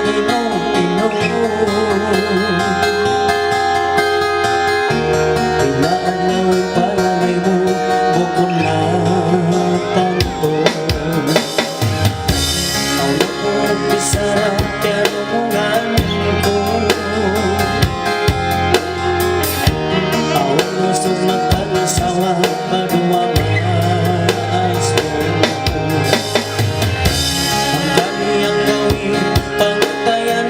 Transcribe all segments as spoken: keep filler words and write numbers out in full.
Inu-inu. Pila adlaw in palangay mu, bukun na tantu. Awn aku bichara tiyarumungan ku. Awn usug magpag-asawa pa duwa maas. Hangkan in kawin pangatayan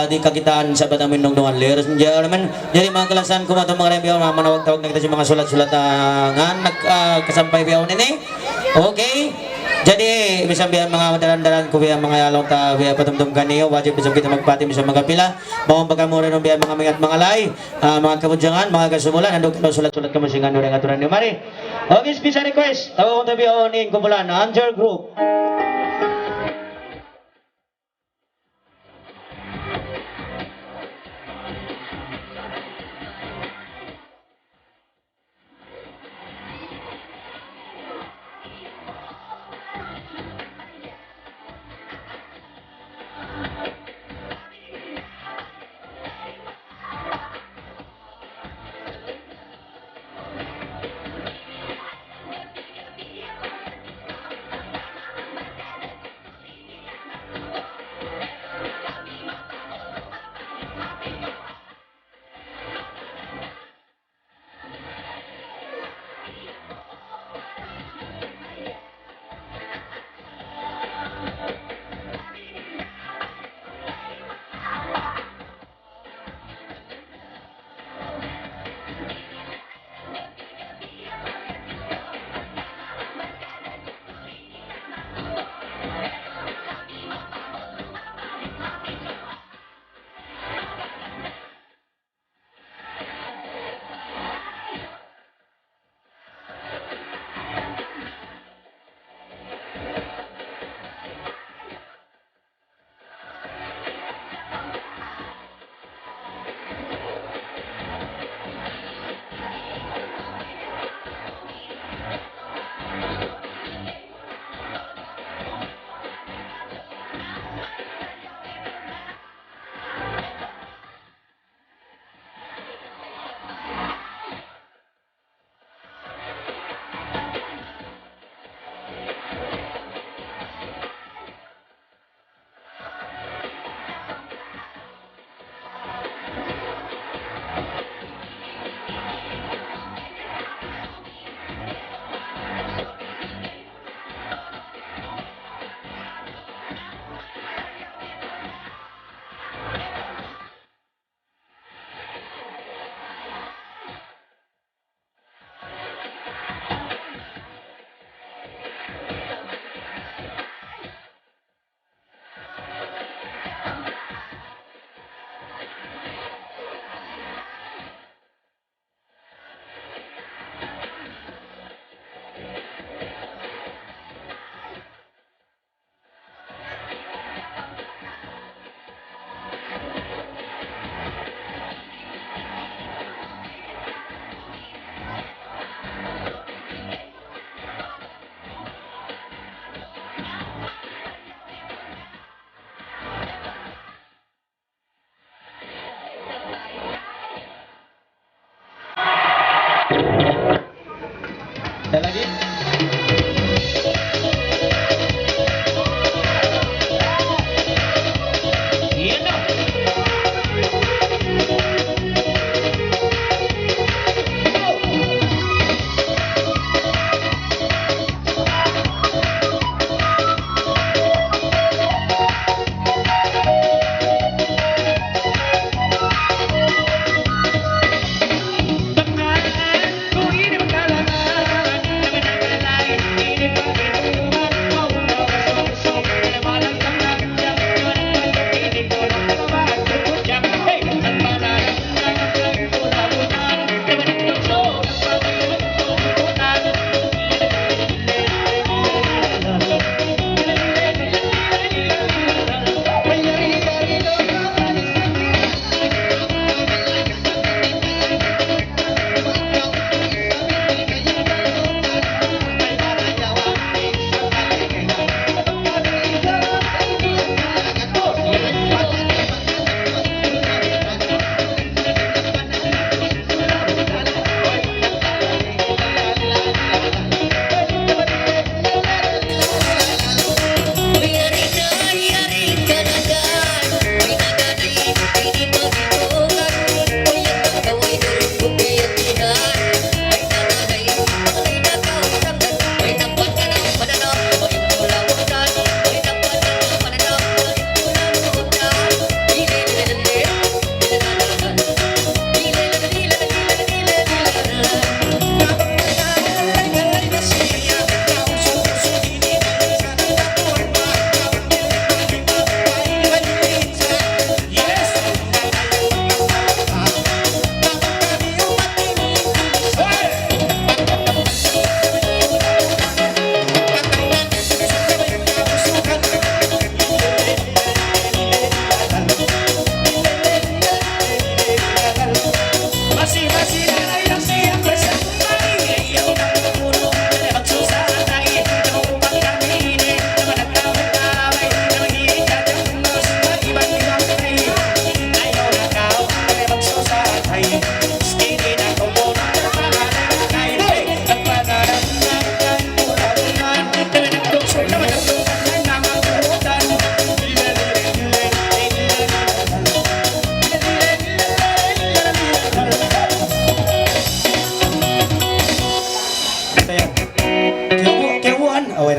Di' kakitaan sa' bat amin nung dungan, ladies and gentlemen. Jadi, manga kalasahan ku, manga tuud, manga kaibigan, manga manawag-tawag na kita sin manga sulat-sulat, ah, ngan nag-, ah, kasampay bihaun ini. Okay. Jadi, misan biya' manga daran-daran ku, biya' manga yalung ta, biya' patumtum kaniyu, wajib misan kita magpati, misan magkapila. Mawn pa kamu rin biya' manga mingat, manga lay, ah, manga kabujangan, manga kasumulan, anduk kita sulat-sulat kamu sin ngān duun aturan niyu mari. Okay, special request. Tau ta bihaun in kumpulan, Angel Group.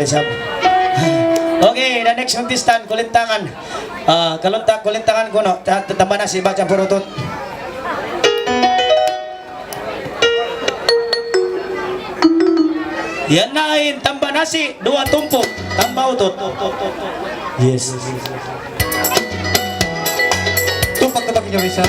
Isab. Okay, the next contestant, kulintangan. Ah, kalunta-, kulintangan kunu', ta-, ta-, tamba nasi', baca purutut. Yan na in tamba nasi', duwa tumpuk, tamba utut. Yes. Tumpak-tumpak in isa.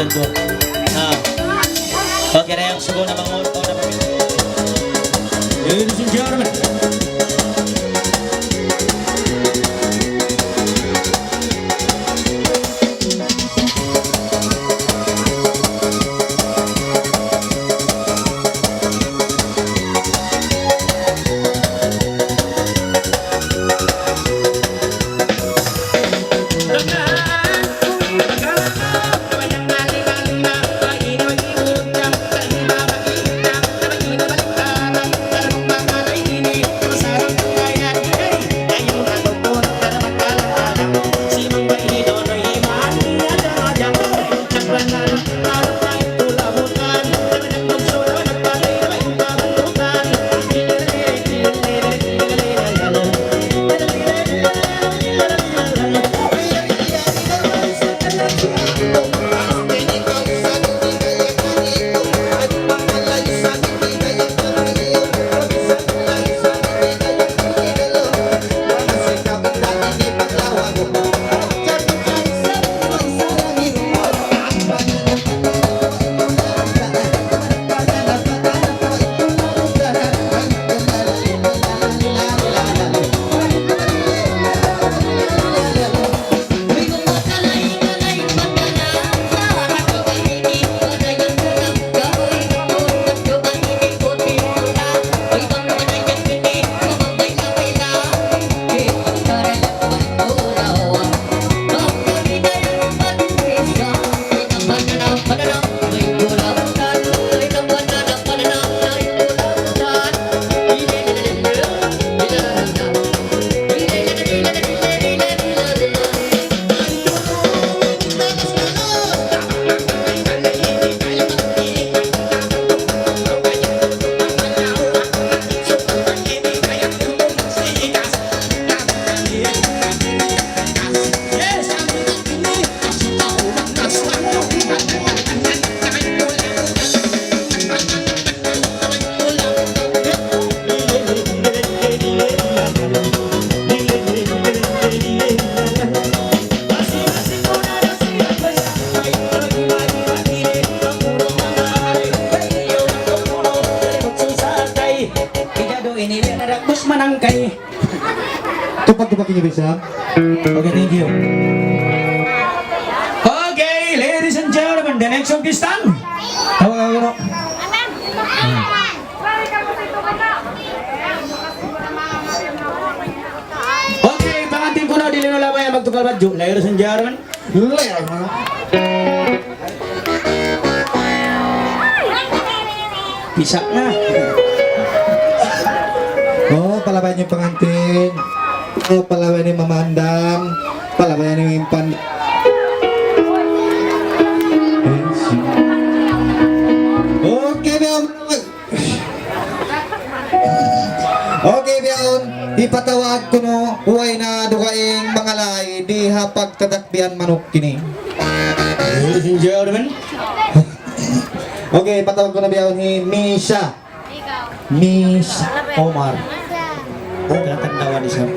Ah. Okay na yan, sugo na, mga orto na. Ladies and gentlemen. Tupag-tupag ini bisa. Okay, thank you. Okay, ladies and gentlemen, the next contestant. Tawag ako, no? Okay, pangantin ku na, dili na lamay magtukal badju'. Ladies and gentlemen. Ladies and gentlemen. Pisak na. Oh, palabay niyu pangantin. Oh, palabay ni Mamandam. Palabay ni Mimpan. Okay, biya' Okay, bihaun, hipatawag kunu', way na dugaing mangalay, di ha pagtatakbihan manuk kini. Ladies and gentlemen. Okay, patawag ku na bihaun hi Misha. Miss Omar. Oh, tinatandawa ni Sir.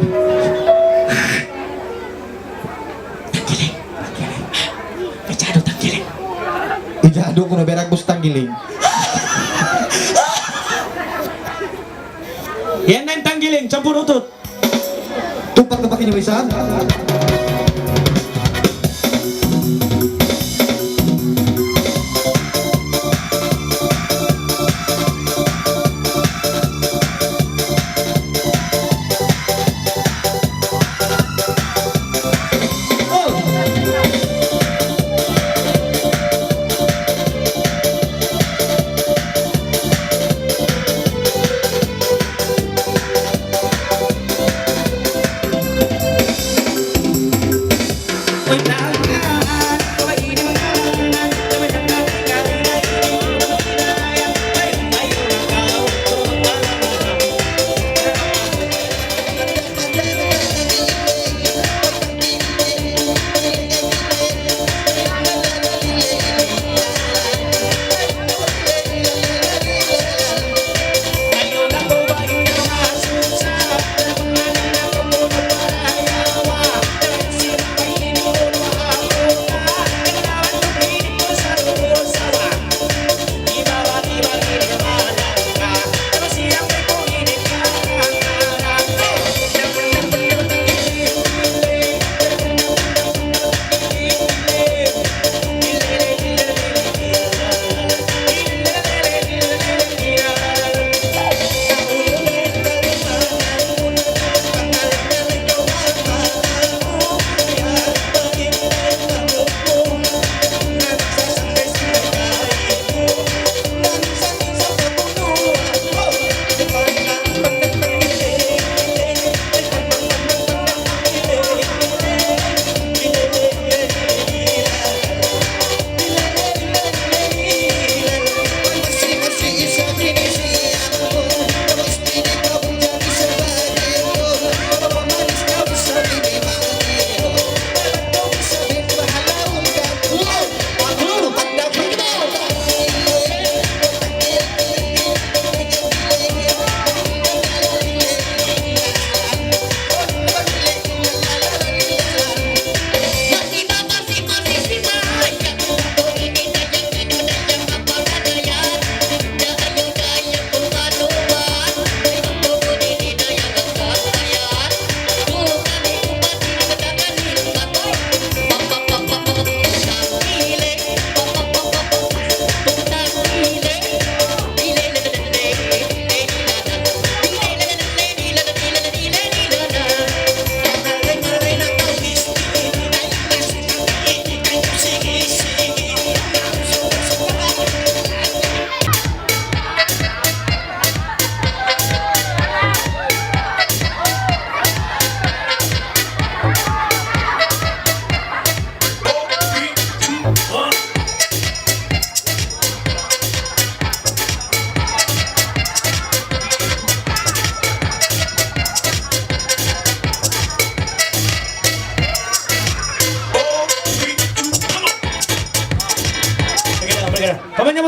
Tanggiling, tanggiling. Ijadu, tanggiling. Ijadu ku na berag bus tanggiling. Yan na in tanggiling, campur utut. Tupak na pa kini, Rizal.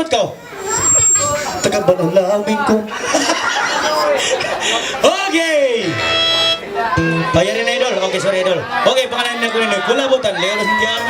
Ikaw. Taqabbal Allahu minkum. Okay. Payari na, idol. Okay, sorry, idol. Okay, pangalanan na ku ini. Kulabutan, Leo Sintian.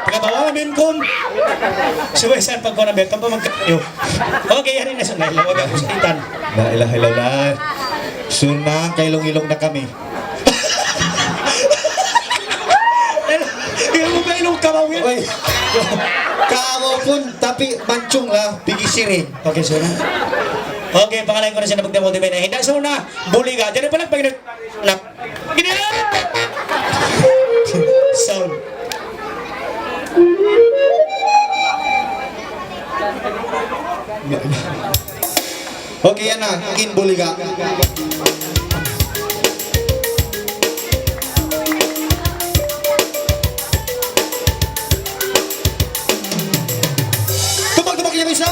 Pagkabawa, minkum. Subay sa pagkuha ng beto, pa magkayo. Okay, yari na sa nila. Huwag ako salitan. La ilaha illallah. Suna, kailong-ilong na kami. Ilong mo ba ilong kamaw yan? Uy, kamaw pun, tapi mancung la, pigi siring. Okay, suna. Okay, pangalain ku na siya na pagdamo, di ba? Hinda suna, buliga. Jadi pala pag nag-, nag-, gini na. Sound. Okay, yan na. In buliga. Tumbak-tumbak niya minsan.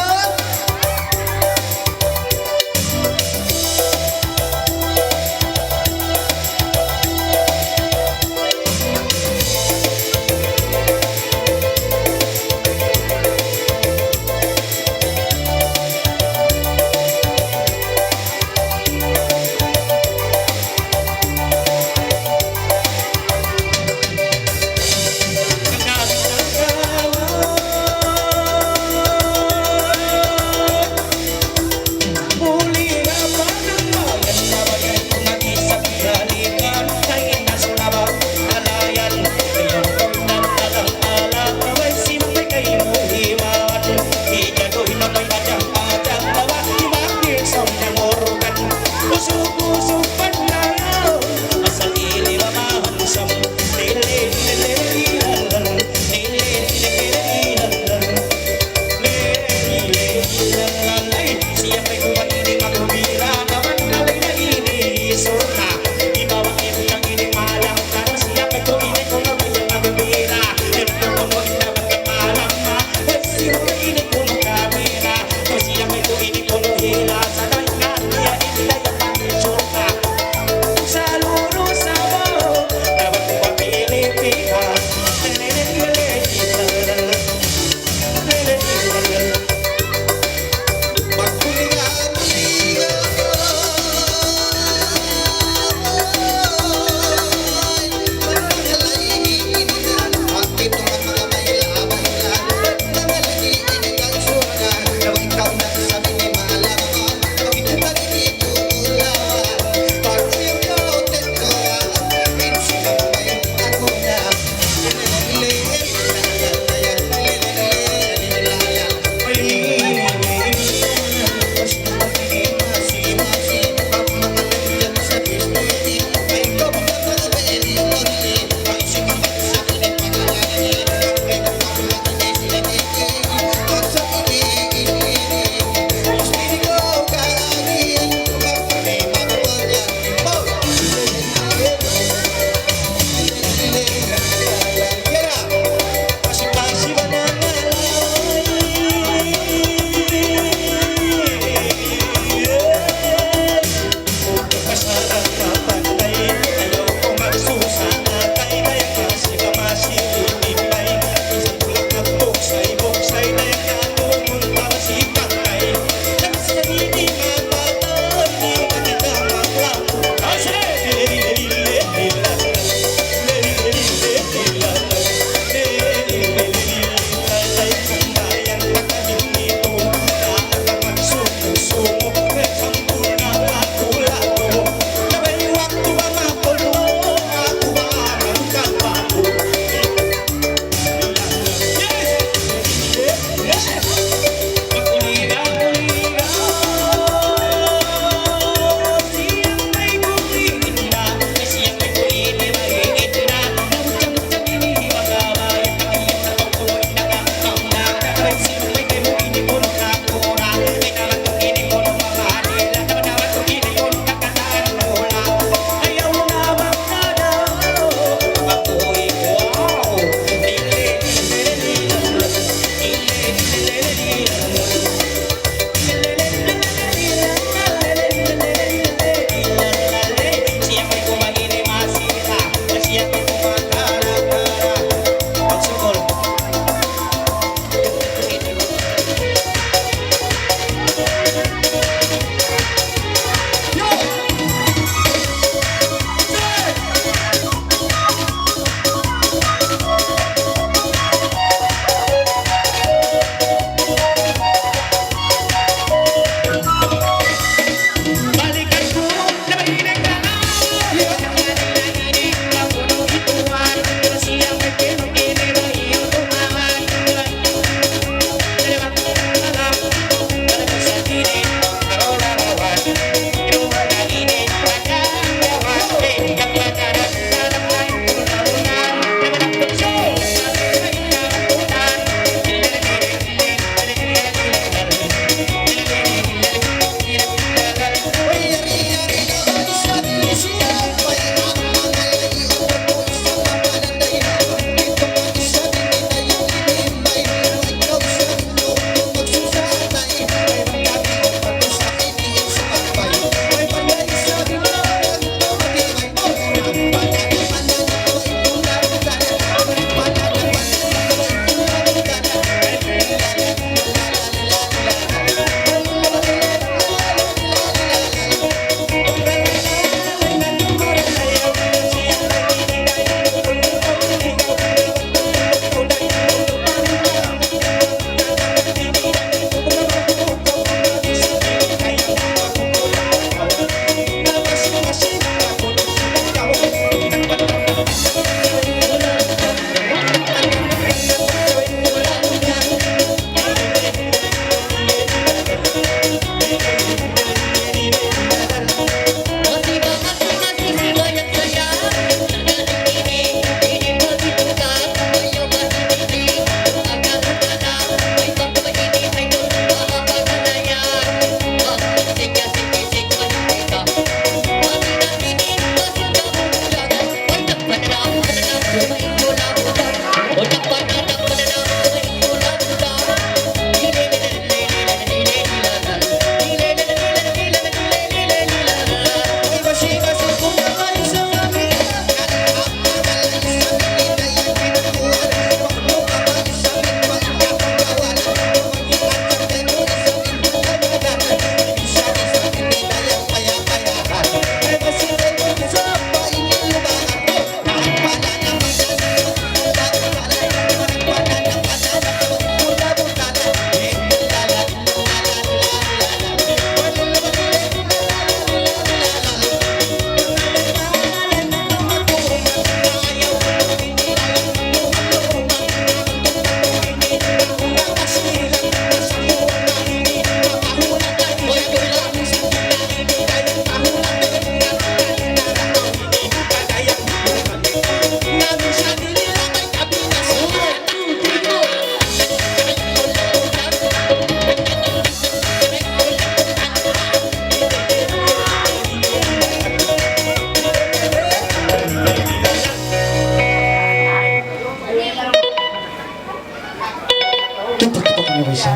Eh,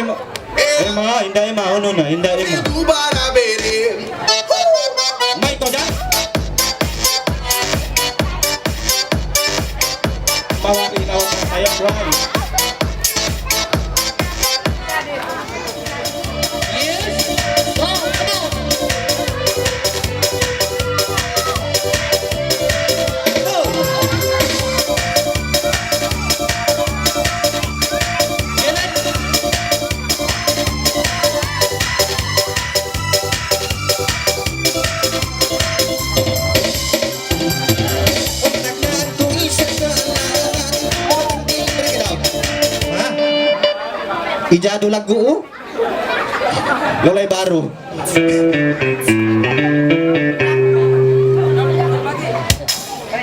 ma-, eh, ma, hinda, eh, ma, unu na, hinda, eh, ma. May to da? Bawa, inawa, kaya, right. Ha? Ijadu lagu, uh? Lulay baru.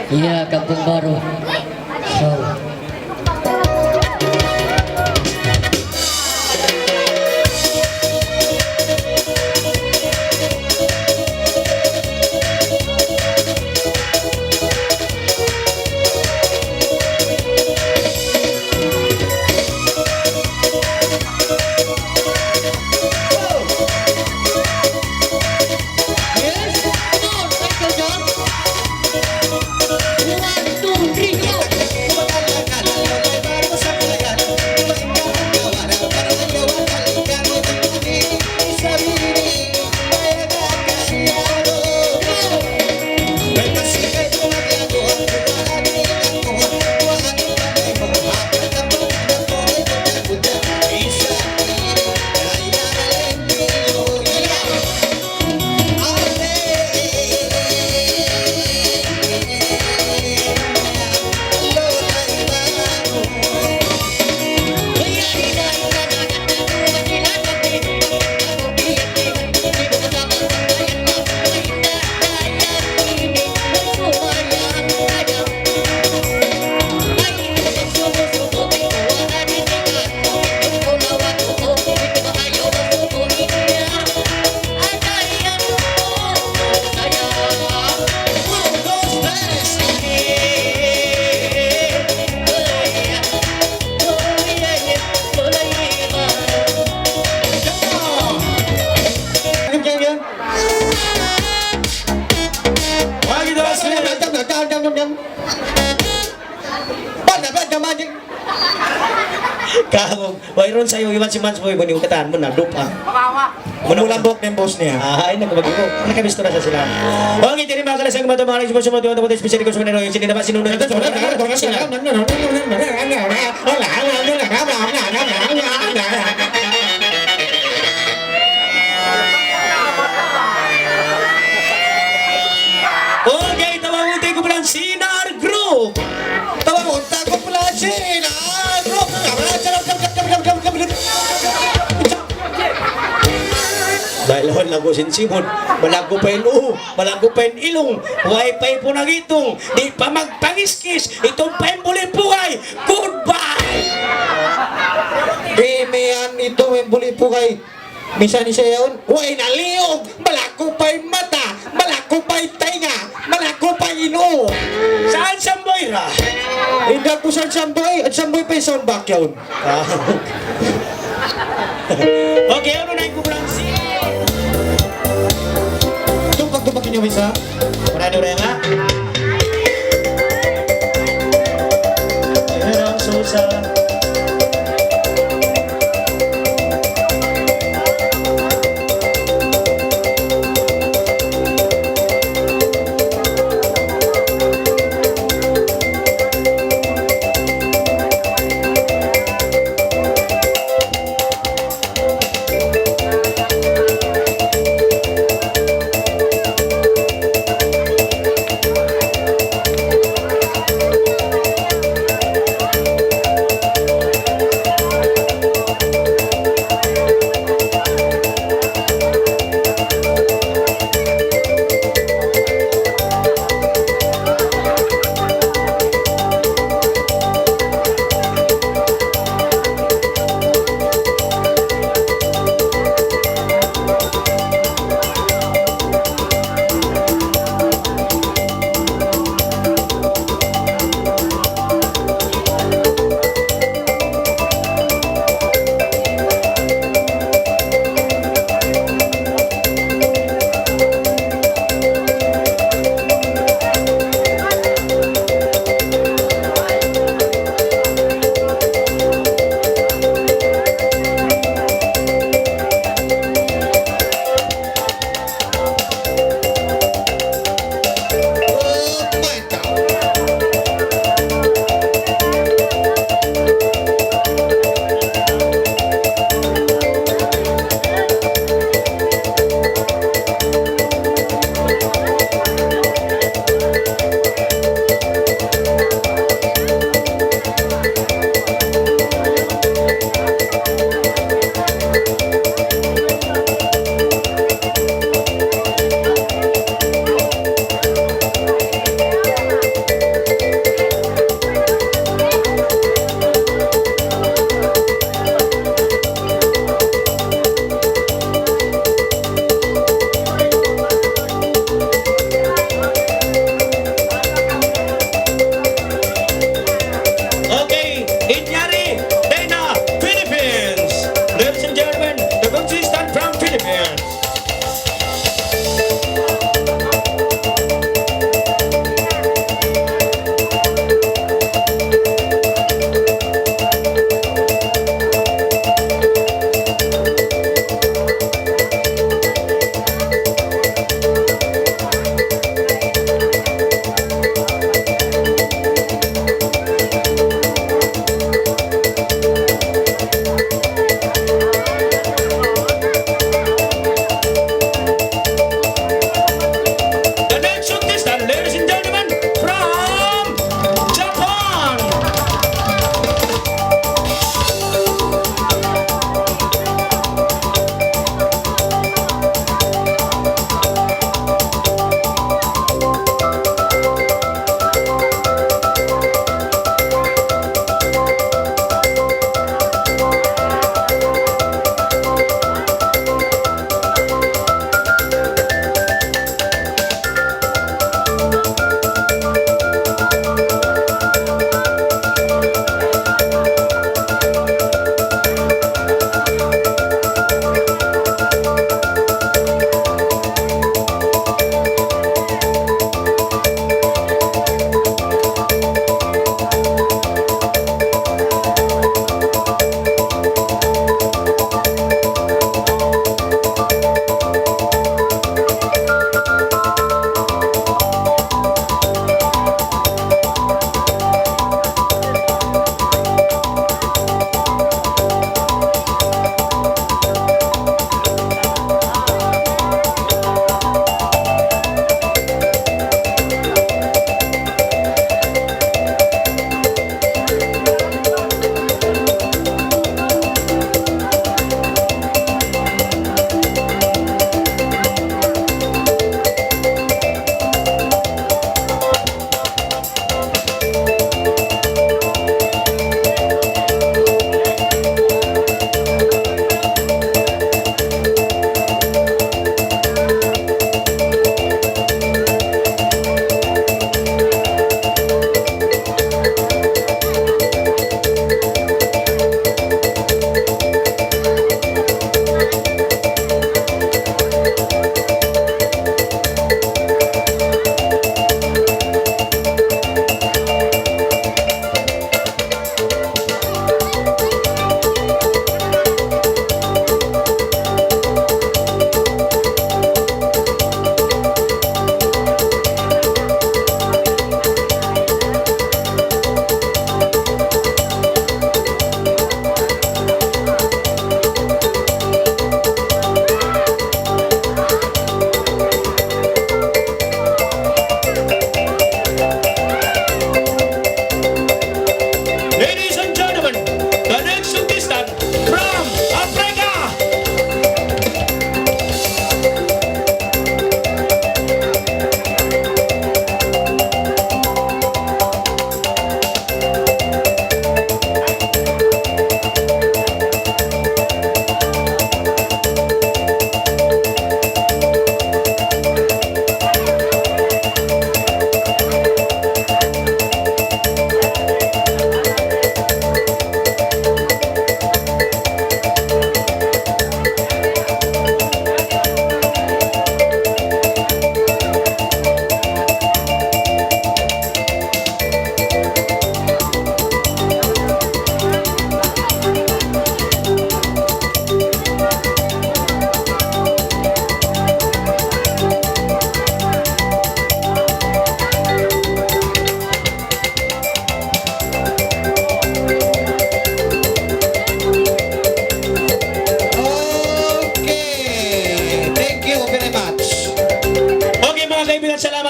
Iya, Kampung Baru. So. Yes. Come on, Michael John. One, two, three, go. Bana, bana, bana. Kamu, wayruun sa'yu iban si Mans Boy, bani katan mu na, dupa. Muna, muna bok na in boss niya. Ah, ay, nagkabagi ko. Nakabistura sa sila. Okay, diri mga kalasag, mga tumahal, sa mga tumahal, special request, mga nanonood, sila na ba, sinunod? Okay, tawagun ta in kumpulan Sinar Group. Tawagun ta in kumpulan Sinar Group. Dahil awan lagu' sin simud, malaggu' pa in ū, malaggu' pa in ilung, way pa in panagitung, di' pa magpangiskis, itung pa in buli' pugay. Goodbye! Imiyan itung in buli' pugay. Misan siya yaun, way na liyug, malaggu' pa in mata, malaggu' pa in taynga, malaggu' pa in ū. Saan sambuy ra? Inda ku saan sambuy, at sambuy pa in sound back yaun. Ah. Okay, unu na in kumpulan? Tumpak-tumpak in yaun, isa. Muna, unu na in, ha? Ayan, ang susa.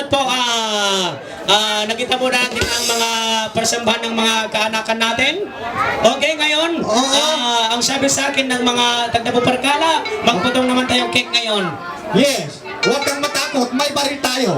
Po, ah, ah, nakita mo na natin ang mga persembahan ng mga kaanakan natin. Okay, ngayon, Oo. ah, ang sabi sa akin ng mga tagdapuparkala, magputong naman tayong cake ngayon. Yes. Huwag kang matakot, may baril tayo.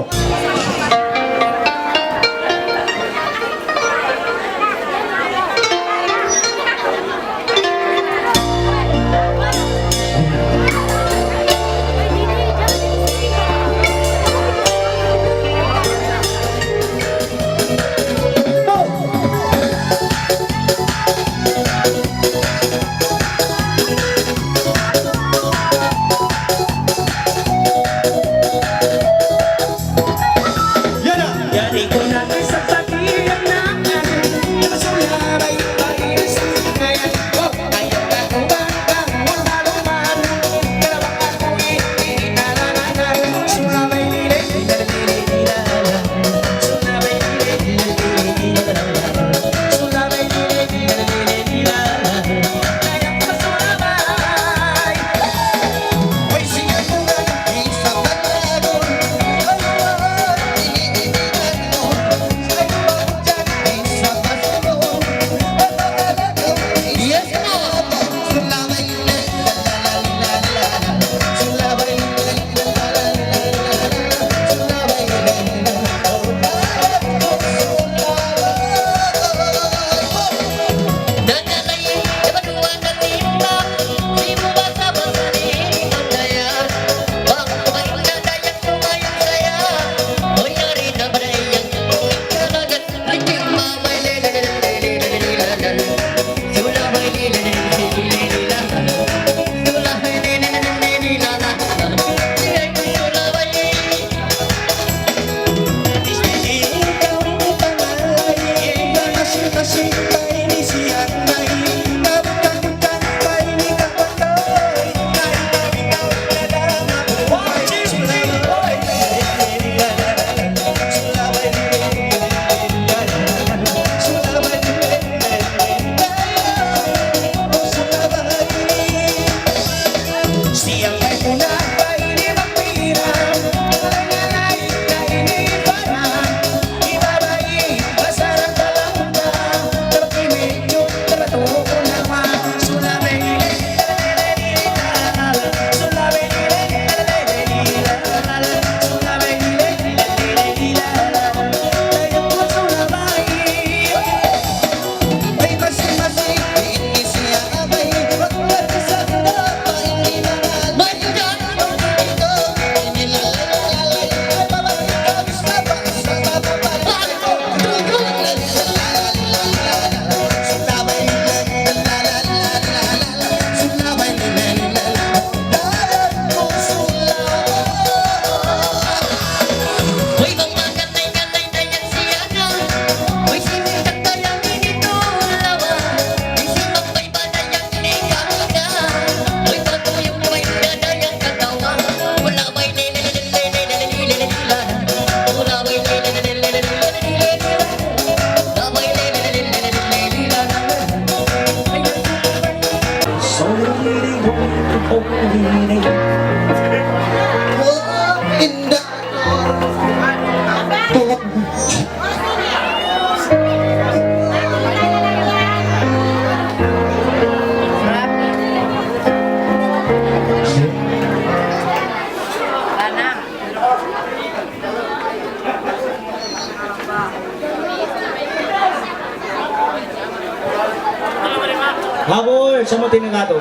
Habul, samuti na natu'.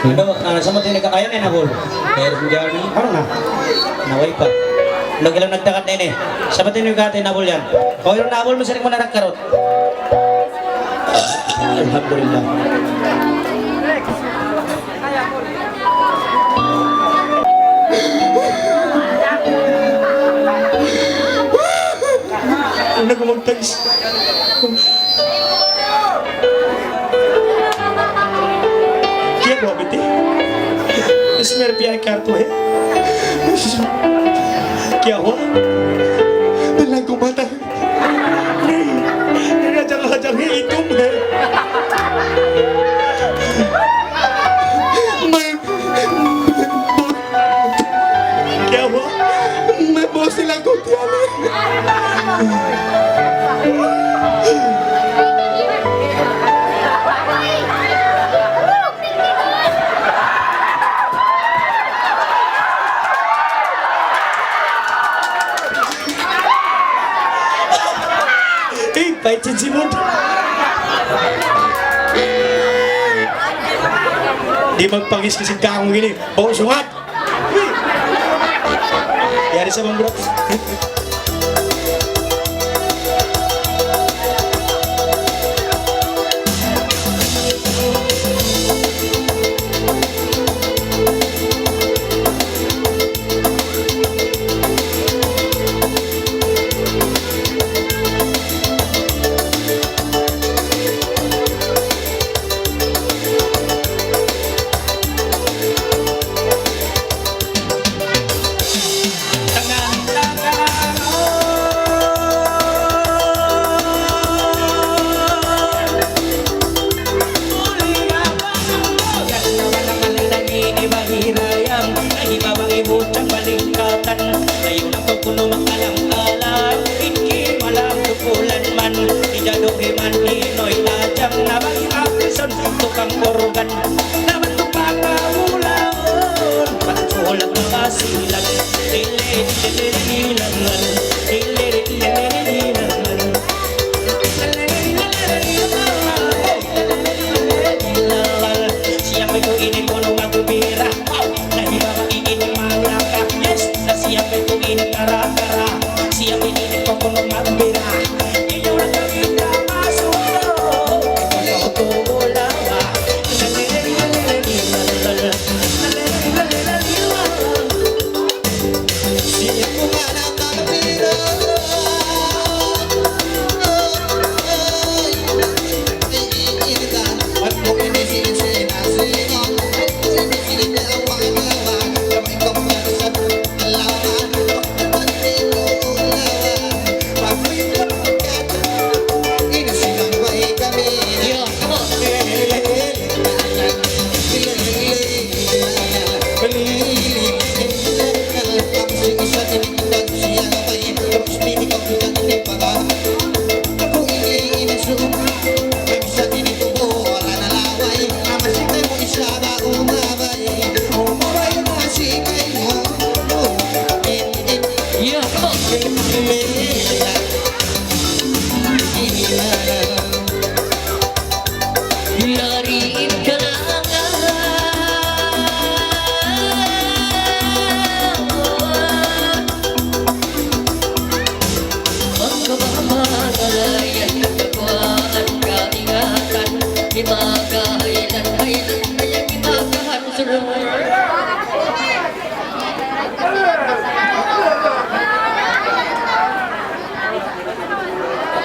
Unu, ah, samuti na ka-, ayaw na in habul. Kaya si Jeremy, unu na? Naway pa. Unu, kailan nagtakat na ini? Samuti na in habul yan. O, unu na habul mu, siring mu na nagkarot. Alhamdulillah. اس میں روپیہ کیا تو ہے؟ کیا ہوا؟ اللہ کو پتہ ہے۔ نہیں، میرا جگہ جگہ ہی تم ہے۔ میں، کیا ہوا؟ میں بہت سی لگوں کیا؟ Eh, pahit sin simud. Di' magpangis-ngis in kangug ini. Bau sungat. Yari sa bang, bro.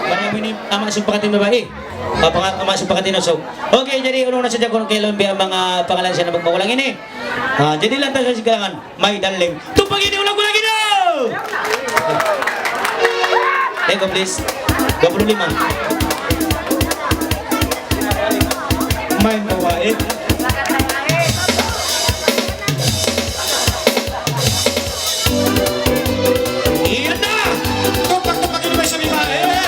Marayaw ini ama' sin pakatin babai. Papanga-, ama' sin pakatin usug. Okay, jadi unu na sadja kunu' kailan biya' manga pangalan siya na magmagulang ini. Ah, jadi lantas sa sigalangan. My darling. Tupag ini ulag-ulag ini! Thank you, please. Dua puluh lima. Main babae. Iyan na! Tupag-tupag ini may sabihin, eh!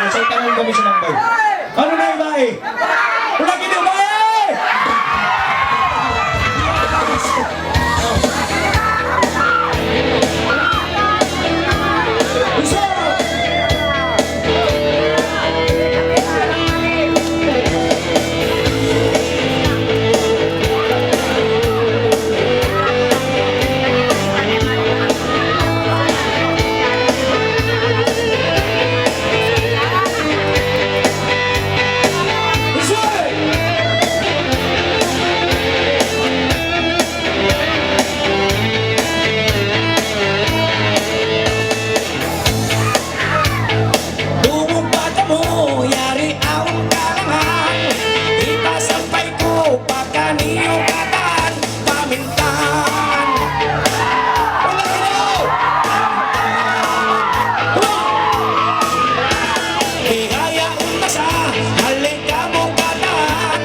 Sa' tanong kami sa mambay. Unu na in bay? Unu na in bay? Dumumpa kamu, yari awn kalangan, ipasampay ku pa kaniyu katan pamintaan. Ulang, ulang! Hihayaun masa, halik kamu katan.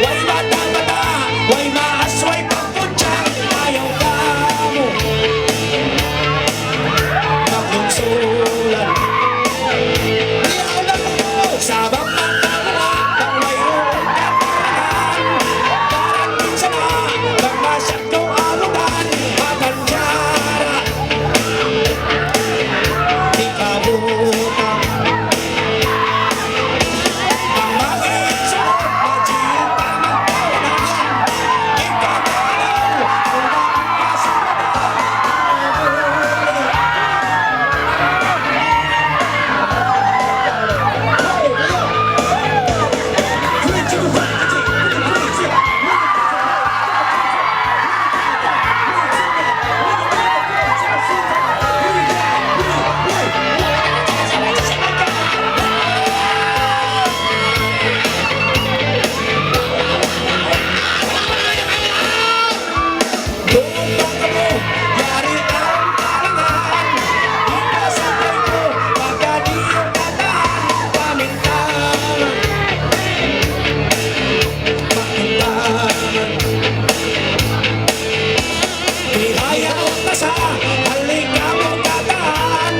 Way bata'-bata', way maas, way pagpunchang, ayaw kamu maglungsulan. Diyaw na kamu, sabab matawa, bang wayruun katarangan. Parang minsan na, bang masya kaw abutan, mapanjara. Di' kabutan. Bihaun masa, halik kamu katan.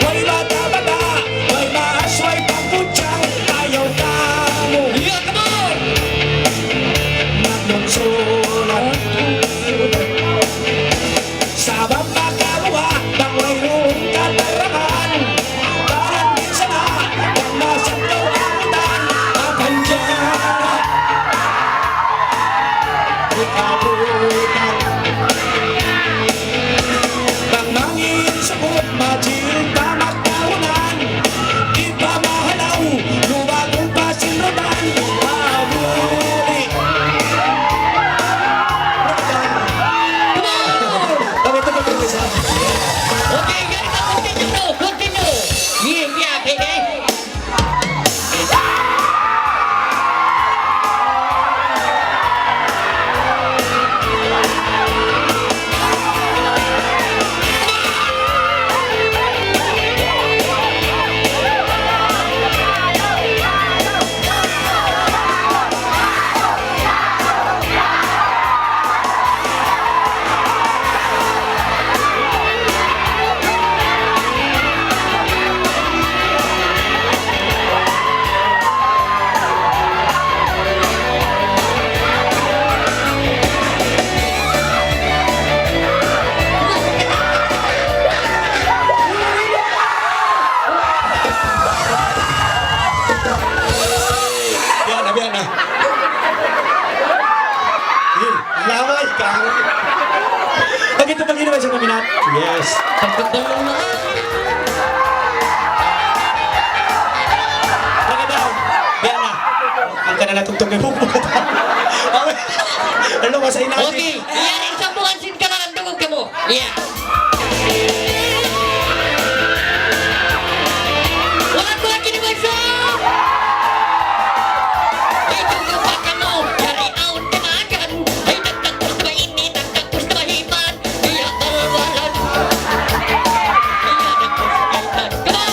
Way bata'-bata', way maas, way pagpunchang, ayaw kamu. Yeah, come on! Maglungsulan. Sabab makabuga', bang wayruun katarangan. Parang minsan na, bang masya kaw abutan, mapanjara. Di' kabutan. Bang mangin sukut, majil pa magkaunan. Di' pa mahalaw, lumagu pa sin rutan. Mabuli'. Come on! Come on, come on, come on. Okay, guys, continue, continue. Yeah, yeah, okay, okay. Biya' na, biya' na. Eh, laway ka. Pag ito, pag ino ba siya paminat? Yes. Pagkagdalong na. Pagkagdalong. Biya' na. Ang kanala tugtog na yung pupunta. Ano ba sa inasin? Okay. Yan, isang buwan sin kanalan, dungog kamu. Yeah. Wala' ku lagi ni Masya. Itu yung baka mo, yari awn kamagan. Ay, nagtagpos na mainit, nagtagpos na mahiman. Iya, kawalan. Iya, nagtagpos na mainit. Go!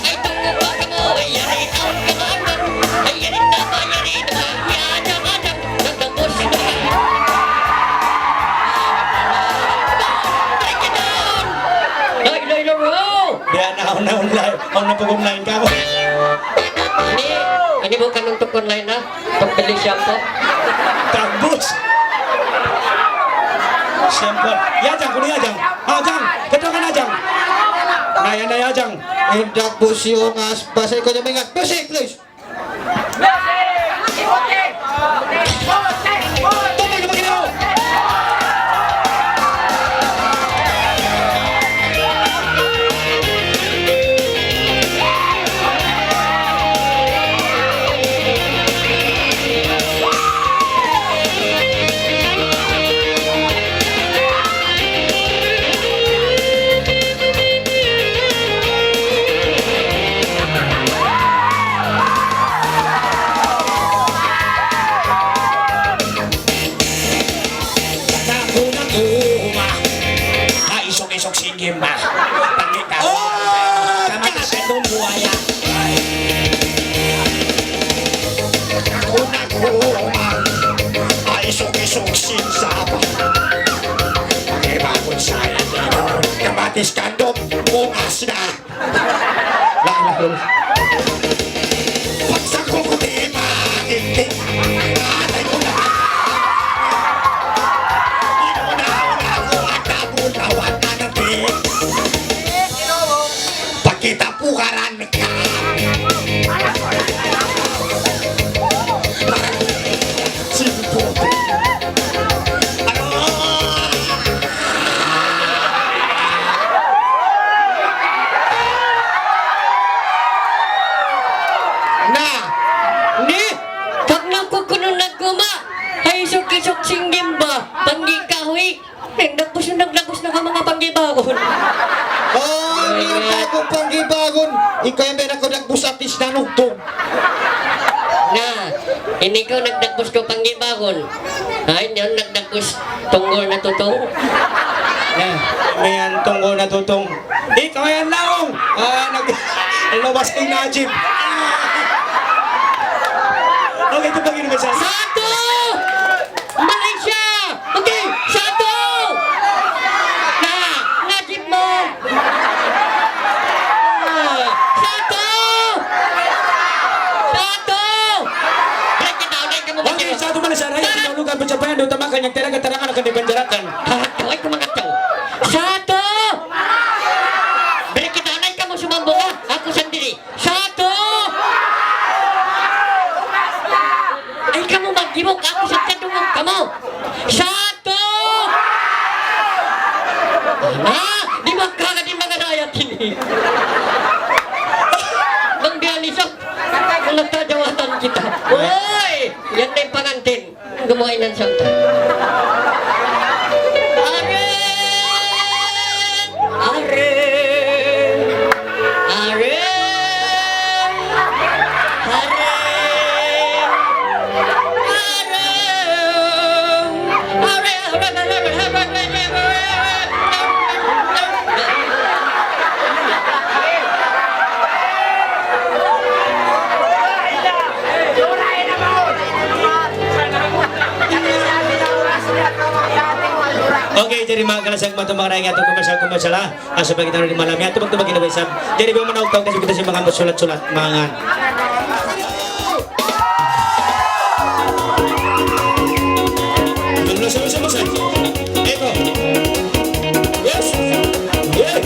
Ay, itu yung baka mo, yari awn kamagan. Ay, yari na ba, yari na ba? Iya, nagtagpos na. Ini, ini bukan untuk online, ha? Untuk beli shampoo. Bagus. Shampoo. Ya, Jang, kunin ya, Jang. Ah, Jang, kencangkan, Jang. Nah, yan na ya, Jang. Indak busi ungas, basa ikaw niya maingat. Music, please. Naku, naku, ma. Ay, isog-isog, sige, ma. Pangita. Oh, kamatis ka tumbuhaya. Naku, naku, ma. Ay, isog-isog, sinsaba. Pangibakun sa yan, kamatis kandom, bungas na. La ilaha illallah. Pagsangkul ku di' maginting. Atay ku na. Ina-una-una ku ang tabun, lawan na natin. Pakita pukaran ka. Simpote. Na, ni, pag nagkukunun nagkuma, ay isuk-isuk singgimba, panggi kahuy, eh, nagdagbus, nagdagbus na ka manga panggibagun. Oh, ini ang bagong panggibagun. Ikaw yan, may nagdagbus at least nanugtog. Na, ini kaw nagdagbus kaw panggibagun. Ay, niyan nagdagbus tunggul na tutung. Na, mayan tunggul na tutung. Ikaw yan, laung. Ah, nag-, lumabas kay Najib. Okay, ito pag-inuman siya. Satu! Malaysia! Okay, satu! Na, Najib mo! Satu! Satu! Break it down, break it down. Okay, satu Malaysia, raya, tinahulugan, pencapaian, diutamakan, yang tiada keterangan akan dipenjarakan. Satu, ay, kumangat ka. Satu! Break it down, ay, kamu sumambung, ha? Aku sendiri. Satu! Ay, kamu magdimok, aku sa kadungog kamu. Satu! Ah, di magkala, di mga rakyat ini. Bang biya ni sa, kung nagtadawatan kita. Uy! Yan na yung pangantin. Gumuhay ng siyang. Are! Are! Are! Are! Okay, jadi manga kalasag matu, manga raayat, atu kumasal, kumasal, ha? Asa pa kita di malam yan, tubag-tubag kita isab. Jadi, bang manaug-taug kasi kita sin manga sulat-sulat, manga. Ito. Yes. Yeah.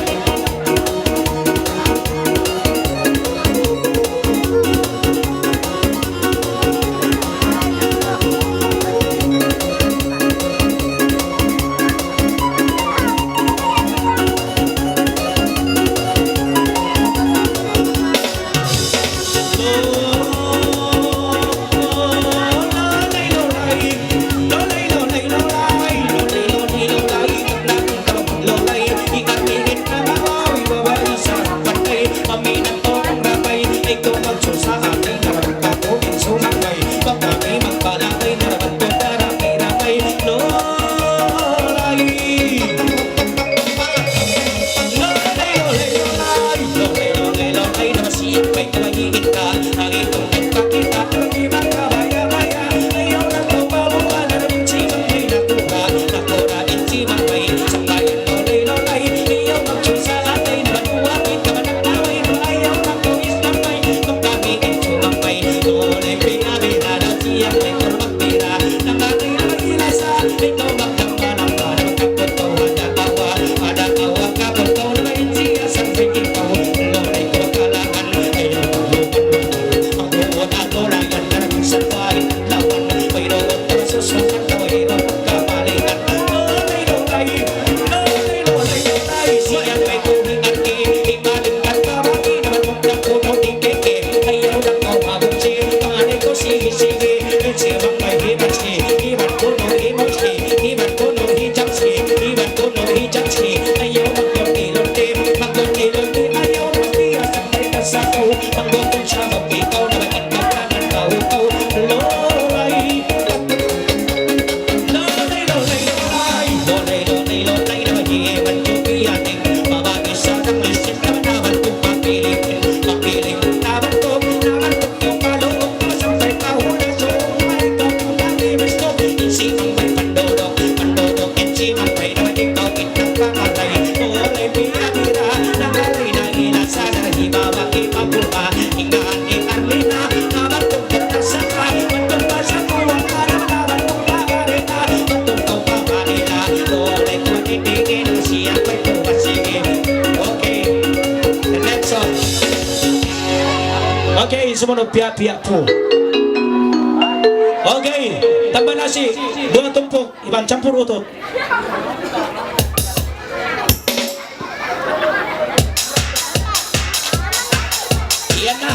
Okay. The next song. Okay, sumunud piya-piya pu. Okay, tambal nasi, duwa tumpuk, iban campur utut. Yan na.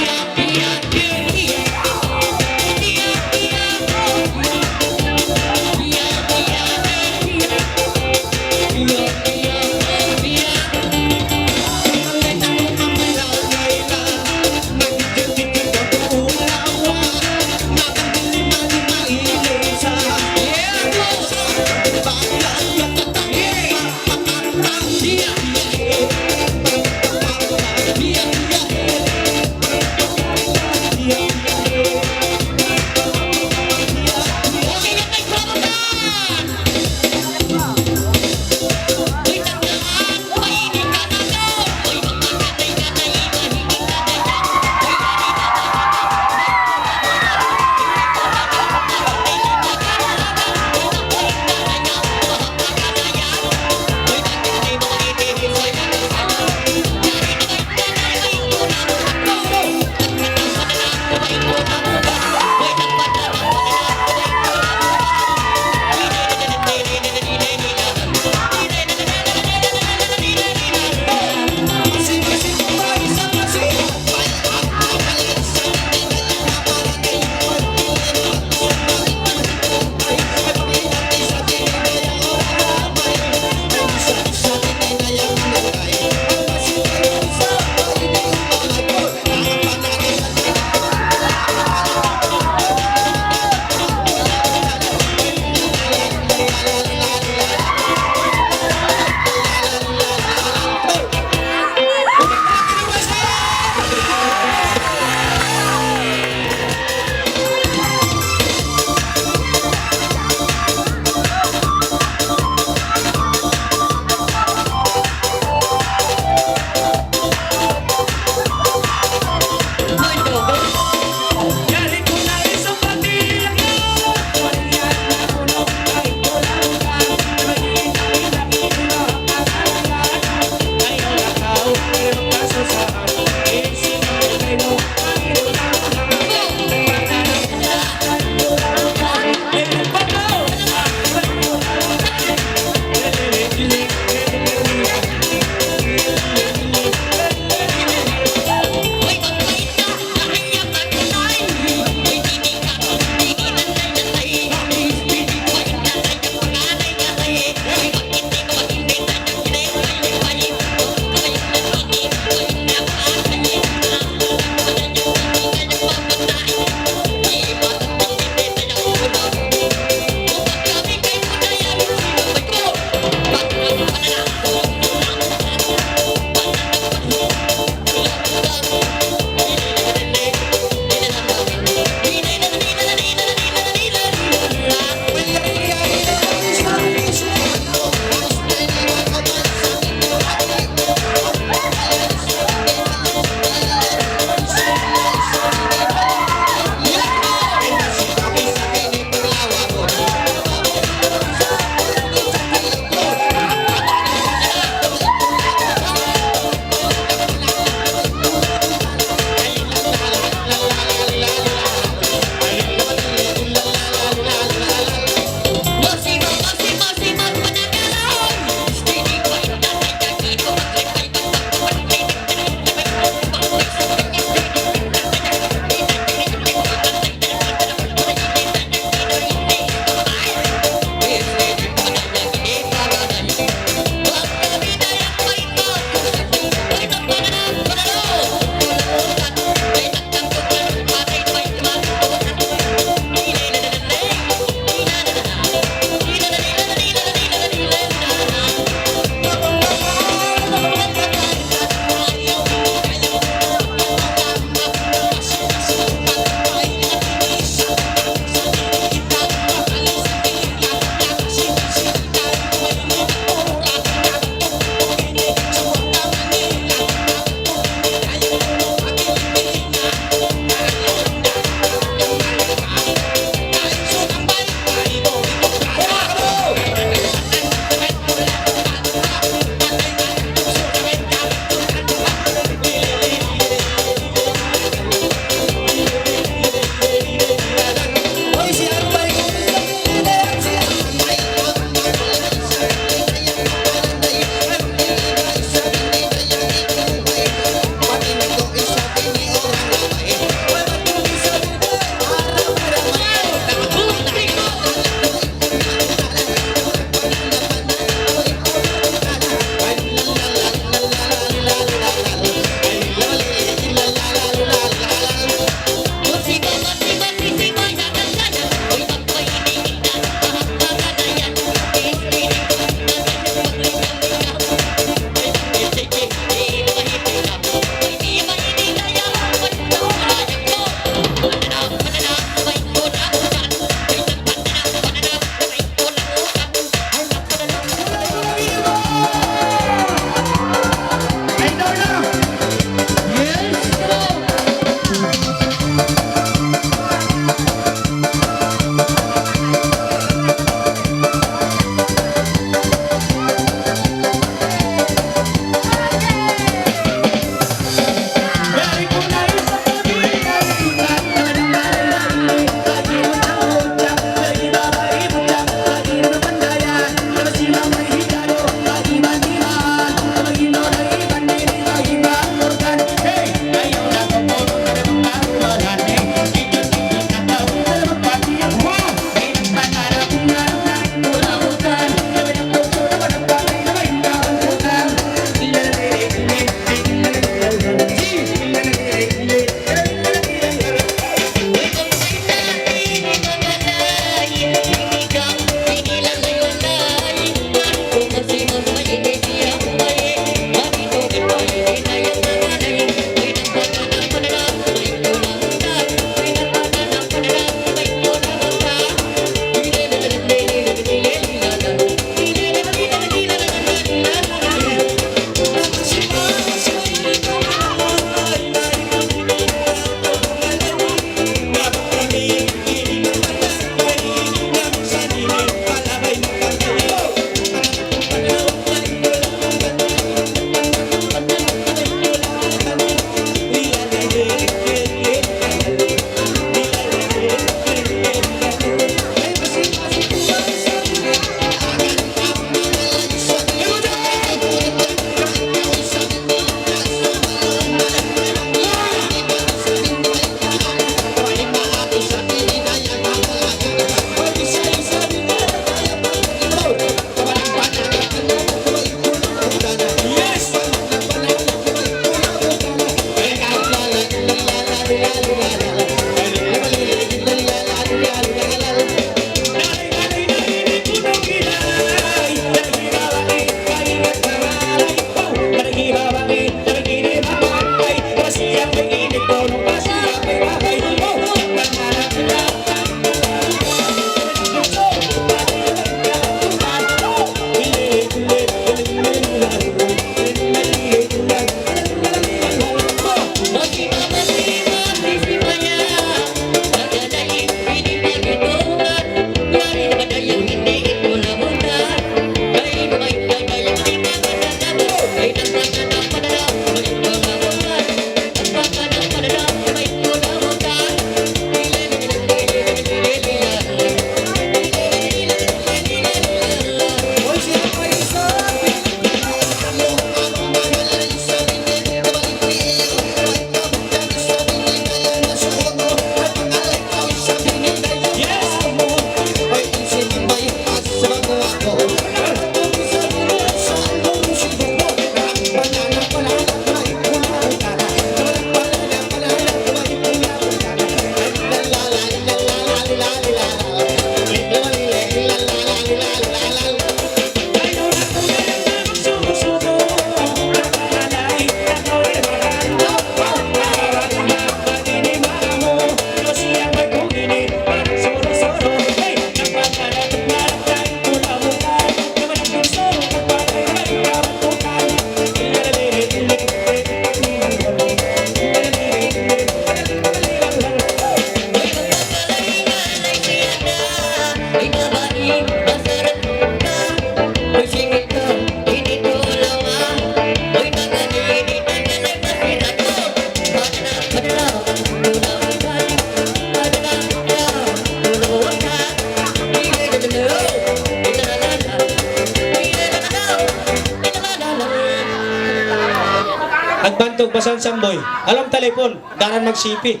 Agbantug, basa' in Samboy. Alam talipun, daran mag-C P.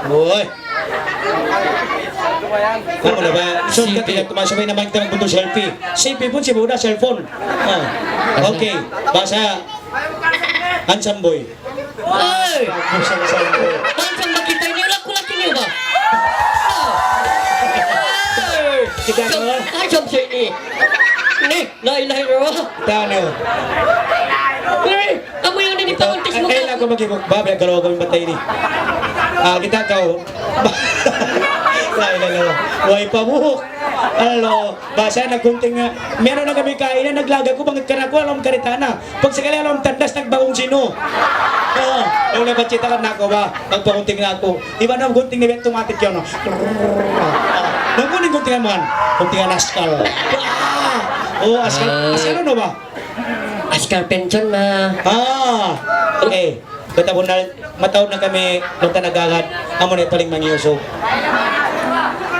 Uy. Amu na ba? So, C P. Katiya tumasabay na mic, tayo magbuto selfie. C P pun sibu' da cellphone. Ah. Okay. Basa' in Samboy. Uy! Basa' in Samboy. Bang sa makita' ini, laku-laku niyu ba? Uy! Kita' ko. Ay, siyam sa ini. Ini. La ilaha illallah. Tanu. Eh, amu yan in ipauntis mu. Eh, lagu magibuk ba, biya' galaw kami matay ini. Ah, kita' kaw. La ilaha illallah. Way pa buhuk. Alo, basa' naggunting nga. Meron na kami kain na naglaga ku, bang kanaku, alam karita na. Pag sakali alam tandas, nagbawang sino. Oo, yung napachita ka na ako ba? Pagpakunting na ako. Iba na gunting na biya' tumatik yan, no? Nang kuning gunting naman, gunting na askal. Ah! Oh, askal, ah, askal ano ba? Askal pension na. Ah! Eh, bata ko na, mataud na kami, nung tanagagad, amo na yung paling mangyusog.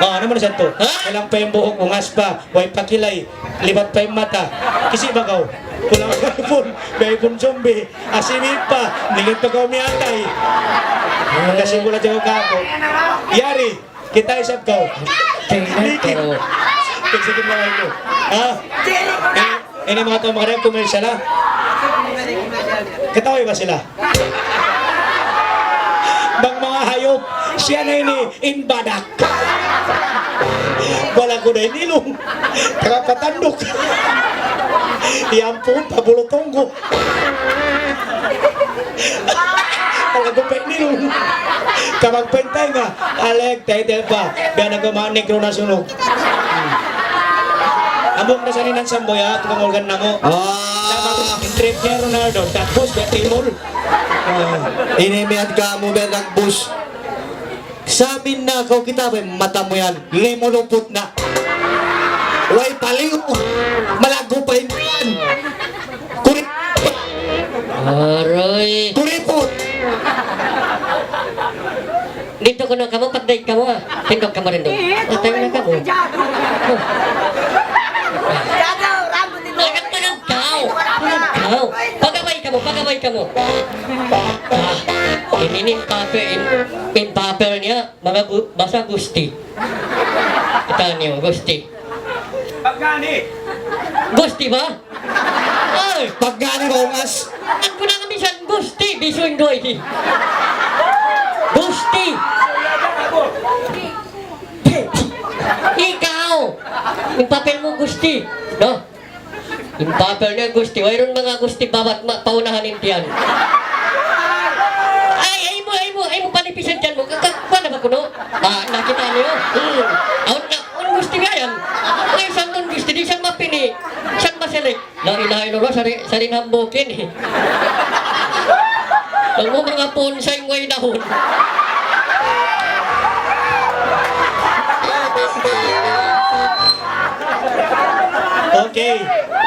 Ah, ano mo na siya to? Ha? Walang pa yung buhok, ungas pa, way pa kilay, libat pa yung mata. Kasi ba kaw? Kulang pa yung phone, may phone zombie. Asimit pa, ningit pa kaw miyatay. Kasi mula dyan ka ako. Yari, kita isab kaw. Tingnan ko. Tigsigit na lang ko. Ha? Eh, ini mga tau makarang commercial, ha? Katawa ba sila? Bang mga hayop, siya na ini, in badak. Wala ko na inilong. Kakapatandok. Iyampun, pabulutong ko. Ang gupit ni Lung. Kapag pantay nga, aleg, title pa. Biya' na kumain, negro na sunog. Ambok na sa ninan Samboy, ha? Tukang organ na mo. Ah. Sa mga trip ni Ronaldo, tapos, biya' timol. Ah, ini miyad ka mo, biya' nagbus. Sa amin na kaw kita, bay, mata mu yan. Limuluput na. Way paliw. Malago pa yan. Kuri-, aray. Kuriput. Dito ko na kamo, pagdaig kamo, ha. Tindog kamo rin doon. Patay na kamo. Oh. Anak pa ng tao. Ng tao. Pagaway kamo, pagaway kamo. Ah, ini, ini papel, in, in papel niya. Mga gu-, basa Gusti. Kita niyo, Gusti. Pagkani? Gusti ba? Ay! Pagkani ba, ungas? Ang kunang misan Gusti, bisuin doy di. Gusti. In papel mu, Gusti. No? In papel niya, Gusti. Wayruun manga Gusti bawat ma-, paunahan in tiyan. Ay, ay mu, ay mu, ay mu panipisan tiyan mu. Ka-, ka-, kuwan na ba kunu'? Ah, nakita' niyu? Hmm. Awn na, awn Gusti biya' yan. Ay, san nun Gusti, di' san mapini'. San masilik. La ilaha illallah, sari-, sari hambuuk ini. Amu manga phone sa way dahun. Okay.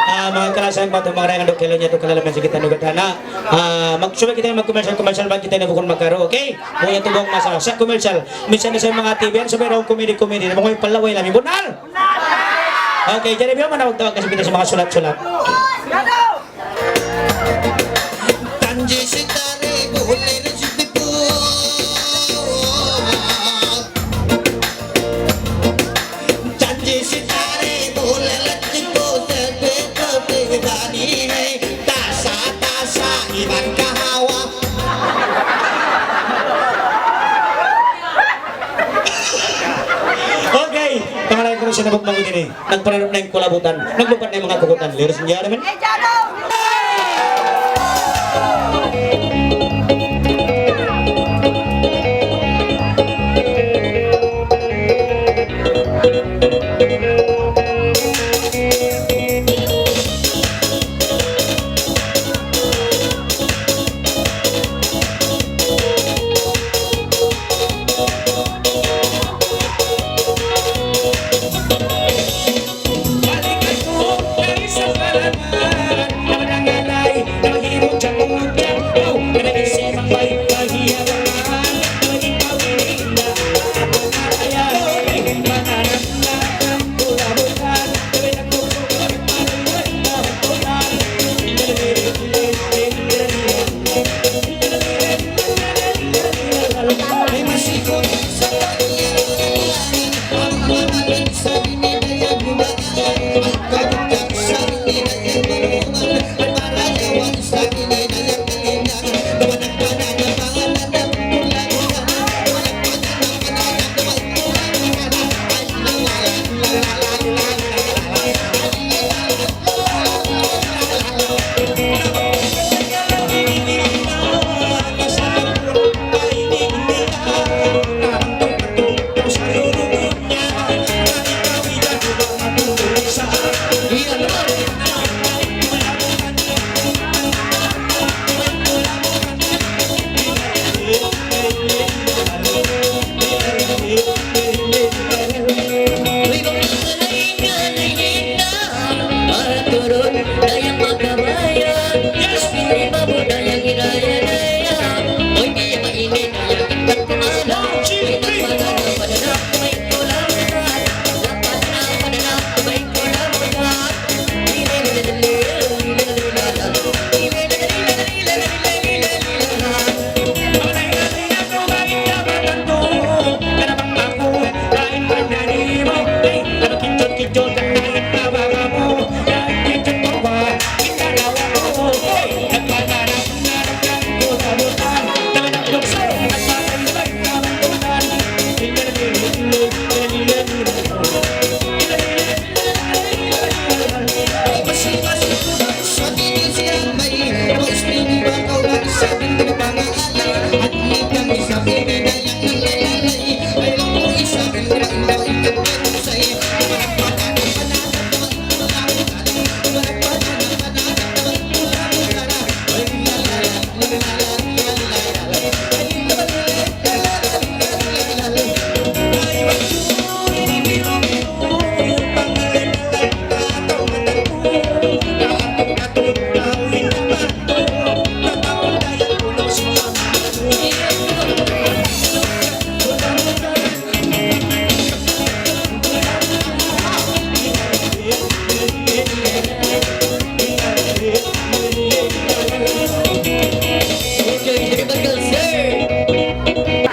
Ah, manga kalasahan, manga tumaray, nganduk kailan niya tu kalalaman sa kita nugat hana. Ah, magsubay kita mag-commercial, commercial, bang kita na bukun magkaru, okay? Punya tubong masalah. Sa commercial, minsan na sa manga T V yan, sabay raw komedi-komedi. Mga yung palaway lang, yung bunal! Okay, jari biya' manawag-tawag kasi kita sa manga sulat-sulat. Tanji sitare bole re jipipu. Tanji sitare bole re jipipu, tepe tepe bani hai, tasa tasa iban kahawa. Okay, pangalay ku na siya na magmangit ini. Nagpanalup na in kulabutan. Naglupat na in manga kukutan. Ladies and gentlemen.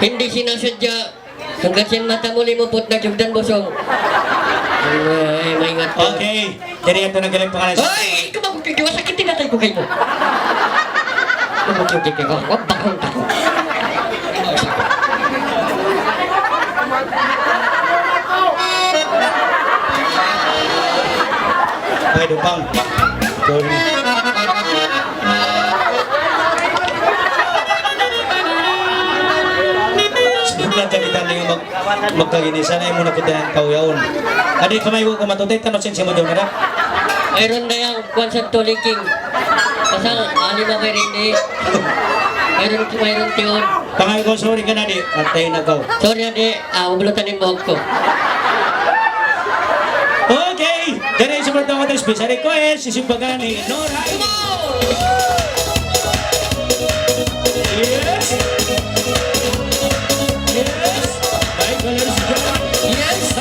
Hindi sinasadya. Hanggat sin mata mu limuput na, Jugdan Busong. Ay, maingat ka. Okay. Jadi, ito na galing pangalan. Ay, ikaw ba kung kikiwa, sakit din atay ko kayo. Ikaw ba kung kikiwa, wag bakong takot. Dupang. Sorry. Sudut na kita ini mag-, magkagini. Sana mu na kita yang tau yaun. Adi kamay ku matutay, tanu sin simu jom na. Mayroon na yung kuwan sa tuliking. Pasal, alim ako rin di. Mayroon, mayroon tiyon. Pangay ku, sorry ka na, di. Patay na ka. Sorry, di. Ah, ublutan yung buhok ko. Okay. Jari, sumunod na kita special request, sisimbagan ni Nora. Yes. Yes. Baik, kalau sudah. Yes.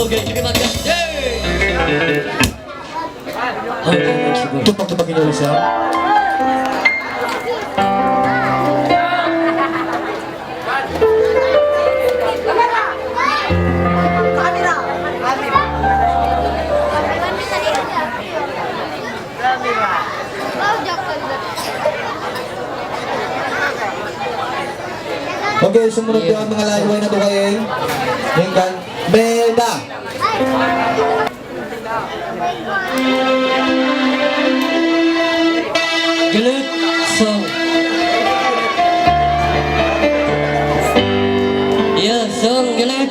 Okay, terima kasih. Tupak-tupak inyo isa. Okay, sumunud yan, manga lahi, way na tukayan. Hinggan, beda. Galit song. Yeah, song, galit.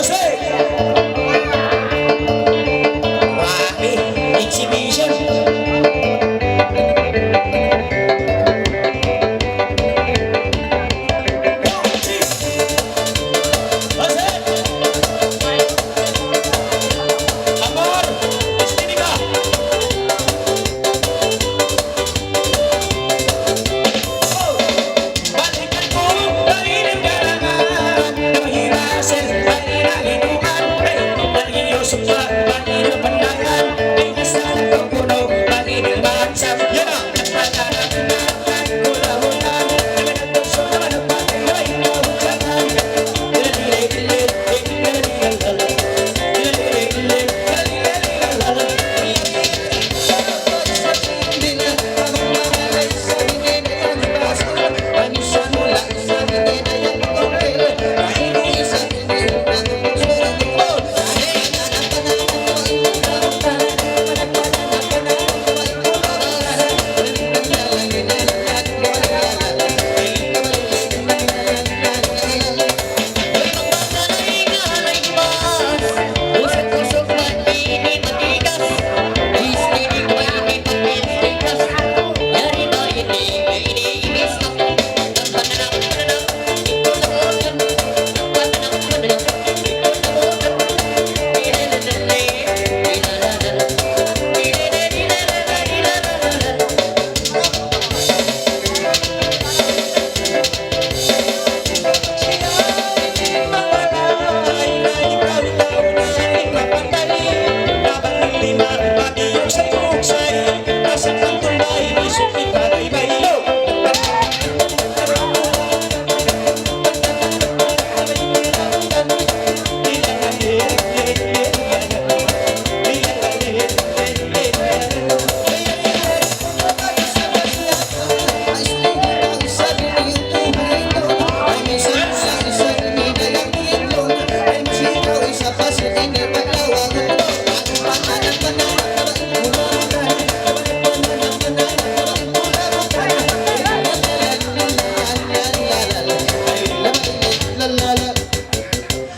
Asik. Wah, eh, exhibition. Asik. Amor, Estética.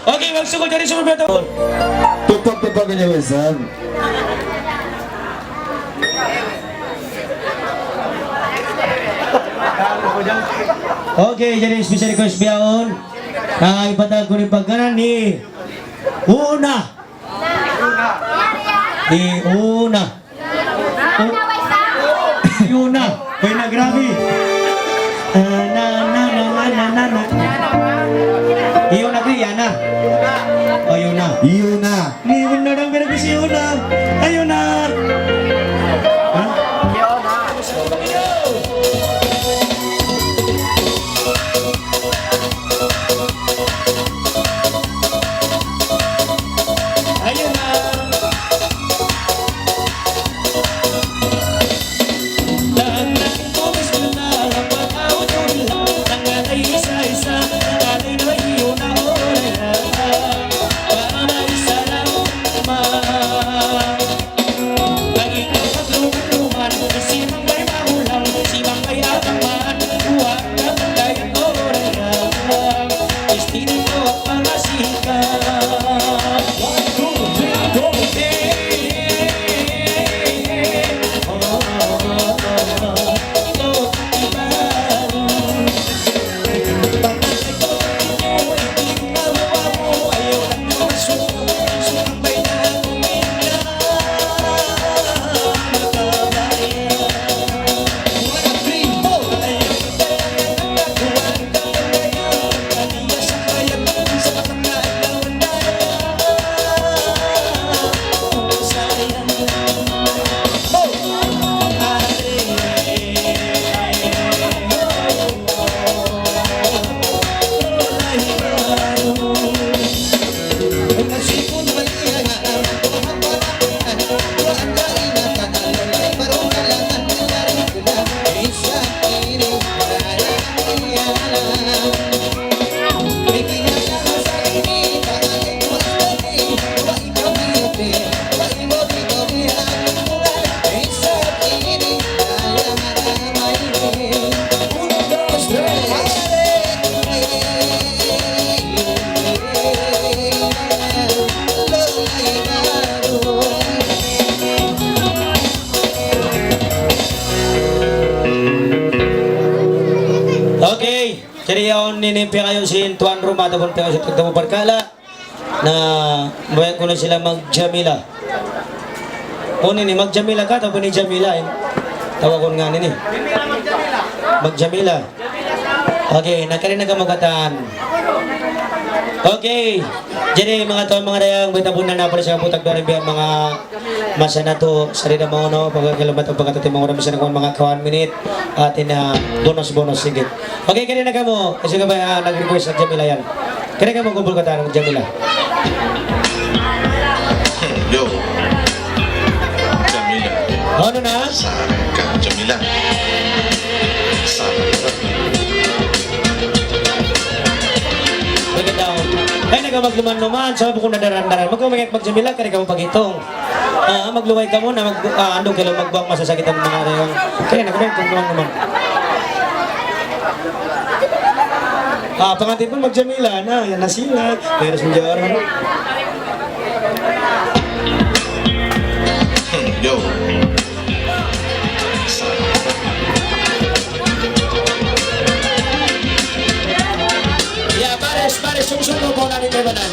Okay, magsukul jari sumubay ta. Tutup, tutup kaniya, Wesam. Okay, jari special request bihaun. Ah, ipatawag ku in pagngānan hi Una. Hi Una. Yuna. Uy, na, grabe. Ah, na, na, na. Yuna ka, Yana. O, Yuna. Yuna. Ni, Yuna, nang berabis si Yuna. Ay, Yuna. Ha? Jari yaun ini piyangayu' sin tuan rumah atawa piyangayu' sin tagdapu parkala'. Na, mabaya' ku na sila mag-Jamila. Unu ini, mag-Jamila ka atawa ini Jamila, eh? Tawagun ngan ini. Mag-Jamila. Okay, na kari na kamu katan. Okay. Jari manga tuan, manga dayang, bayta' bunnal na pala sa putag duwa biya' manga masa natu', sari da maunu, pagkakalumat ang pagkatati manga orang, misan kung manga kawan minit, atin na bonus-bonus sigit. Okay, kari na kamu, kasi ka ba, ah, nag-request ang Jamila yan? Kari kamu kumpul katan, Jamila. Yo. Jamila. Unu na? Sara ka, Jamila. Sara ka. Maganda. Ay, nagkamagluman-luman. Sa' bukun na daran-daran. Magkamagluman-luman. Kari kamu paghitung. Ah, magluway kamu na mag-, ah, andu' kalu magbuwang masasakitan manga dayang. Kaya na kami, kung naman. Ah, pangantin pun mag-Jamila na, yan na sila. Meron si Jor. Yo. Ya, pares, pares, sung-sung mo po namin kaibanan.